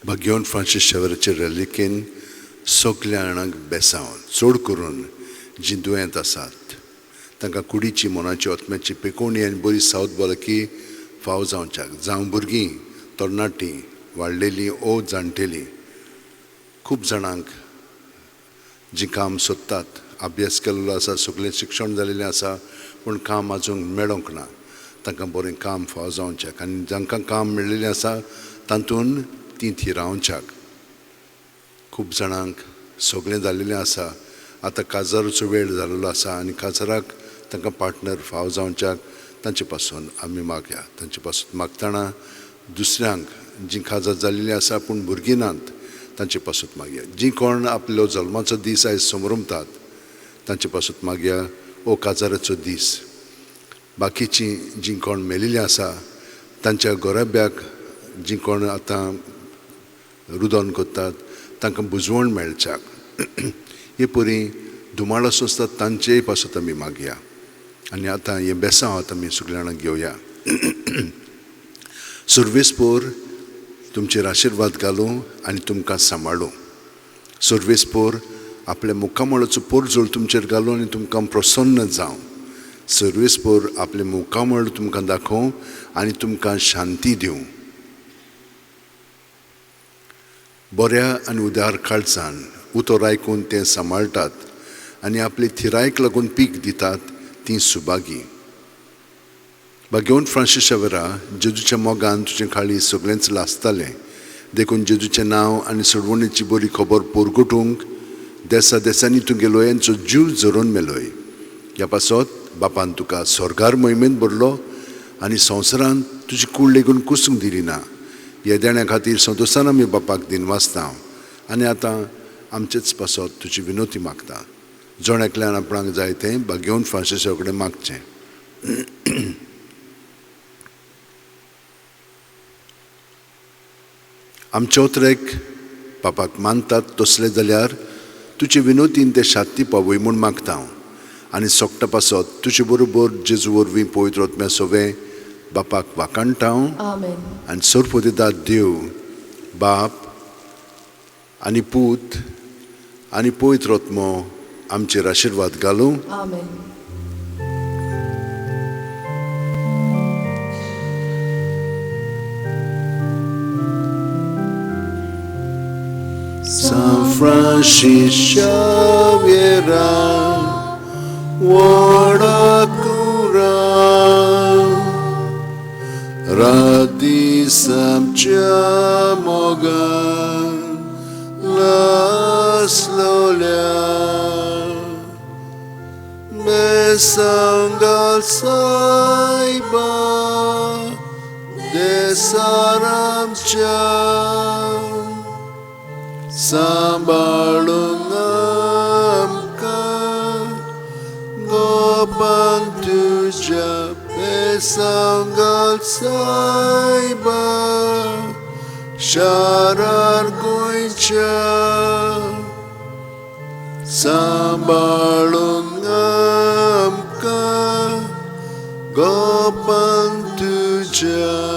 भाग्यवंत Francis शेवराचे रेलिकेन सगल्या जाणांक बेसांव, चड करून जीं दुयेंत आसात तांकां कुडीची, मनाची, आत्म्याची पेकोवणी आनी बरी सावत भलायकी फाव जावच्याक, जावं भुरगीं, तरणाटीं, वाडलेलीं ओ जाणटेलीं. खूब जाणांक जीं काम सोदतात, अभ्यास केल्लो आसा, सगळें शिक्षण जालेलें आसा, पूण काम आजून मेळोंक ना, तांकां बरें काम फाव जावच्याक आनी जांकां काम मेळिल्लें आसा तातूंत तीं थिरावच्याक. खूब जाणांक सगळें जालेलें आसा, आतां काजाराचो वेळ जाल्लो आसा आनी काजाराक तांकां पार्टनर फाव जावच्याक तांचे पासून आमी मागया. तांचे पासून मागतना दुसऱ्यांक जीं काजार जाल्लीं आसा पूण भुरगीं नात तांचे पासून मागया. जीं कोण आपलो जल्माचो दीस आयज समरमतात तांचे पासून मागया ओ काजाराचो दीस. बाकीचीं जीं कोण मेलिल्लीं आसा तांच्या गोराब्याक जीं कोण आतां रुदन करतात तांकां बुजवण मेळच्याक. हे परी धुमाळ आसतात तांचेय पासत आमी मागया. आनी आतां हें बेसांव आतां आमी सगळ्या जाणांक घेवया. सर्वेस्पोर तुमचेर आशिर्वाद घालूं आनी तुमकां सांबाळूं. सर्वेस्पोर आपल्या मुखामळाचो पोरजोळ तुमचेर घालूं आनी तुमकां प्रसन्न जावं. सर्वेस्पोर आपलें मुखामळ तुमकां दाखोवं आनी तुमकां शांती दिवं. बऱ्या आनी उदार काळजान उतर आयकून तें सांबाळटात आनी आपले थिरायक लागून पीक दितात तीं सुभागी. भाग्यवंत फ्रांसीस शेवरा, जेजूच्या मोगान तुजें खाळी सगळेंच लासतालें, देखून जेजूचें नांव आनी सोडवणीची बरी खबर पोरगुटूंक देसा देसांनी तुगे लोयांचो जीव झरोवन मेलोय. ह्या पासत बापान तुका स्वर्गार मोहिमेंत भरलो आनी संवसारांत तुजी कूड लेगून कुसूंक दिली ना. ह्या देण्या खातीर संतोशान आमी बापाक दिनवासता आनी आतां आमचेच पासत तुजी विनोती मागता. जण एकल्यान आपणाक जाय तें भाग्यवंत फ्रांसीसा कडेन मागचें. आमचे उतरेक बापाक मानतात तसले जाल्यार तुजे विनोतीन ते शांती पावय म्हूण मागता हांव आनी सोकटा पासत तुजे बरोबर जेजू वरवीं पवित्र आत्म्या सोवें बापाक वाखाणटा हांव. आनी सर्वपतिदार देव बाप आनी पूत आनी पवित्र आत्मो आमचेर आशिर्वाद घालूं. San Francis Xavier, Warakura, Radisam Chamogan, Laslolia, Besangal Saiba, Desaram Cham. Sambalung amka Gopan tuja Pesanggal saiba Sharar goincha Sambalung amka Gopan tuja.